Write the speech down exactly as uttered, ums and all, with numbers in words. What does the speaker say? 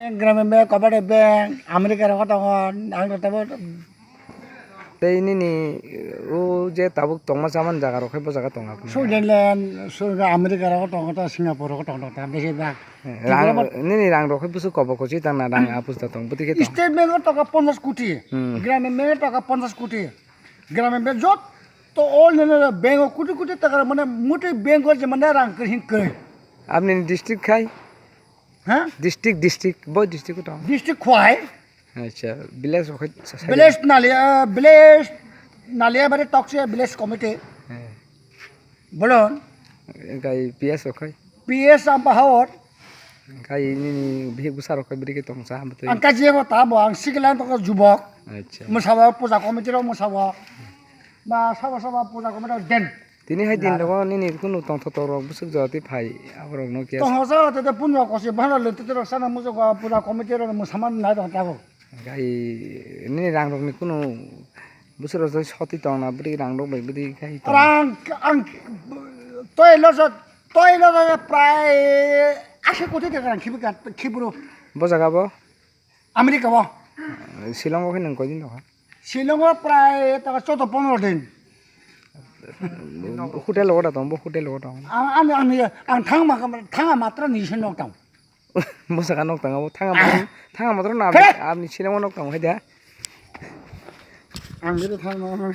Gramin Bank, Cooperative Bank, America rogo tongo, ang tabo. Tei nini o je tabuk tongma chamani jaga rok khai bo jaga tongo. Switzerland, America rogo tongo, Singapore rogo tongo, besi bag. Rang, nini rang rok khai busu kobo kochi tang na rang apus ta tong, bwtwi khe tong. State Bank o toka ponchash koti, hmm. Gramin Bank o toka ponchash koti, Gramin Bank jotto all nini bank o koti koti taka mane motwi bank o je mane rang kwrwi hin kwrwi. Apni district khai? Ha? District, district, bo district o tong. District Khowai. Acha, village rok khai sa-, sa-, village Nalia, village Naliabari Tokse village committee. Eh. Bolon. Kai P S rok khai? P S Ampahawar. Kai nini bihik bwsa rok khai bwrwi khe tong sa hamtwi. Ang kaji ko tabo, ang sikla to jubok. Acha. Musawa puja committee ro musawa. Ba sabo sabo puja committee ro den. Tini hai din rogo nini kunu tongthotok rok bwswk jora twi phai, aborok no khe. Tongthok sa tete punrok kosi bhana le tete rok sana muchuk puja committee rok musaman nai tong tago. Gai nini rang rok ni kunu bwswk rok soti tong na bwrwi rang rok bai bwrwi khai tong. Rang ang toi lo sa toi lo sa prai ashi koti de rang khibi ka khibru. Bo jaga bo? America bo. Shillong o khe nwng koi din tong kha? Shillong o prai taka choudo pondro din. Hotel o da tong, bo hotel o tong. Ang, ang, ang, ang thangma, thangma matra ni se nok tong. Bo saka nok tong, bo thangma, thangma matra na. He! Abni Shillong o nok tong hai da. Ang gede thangma.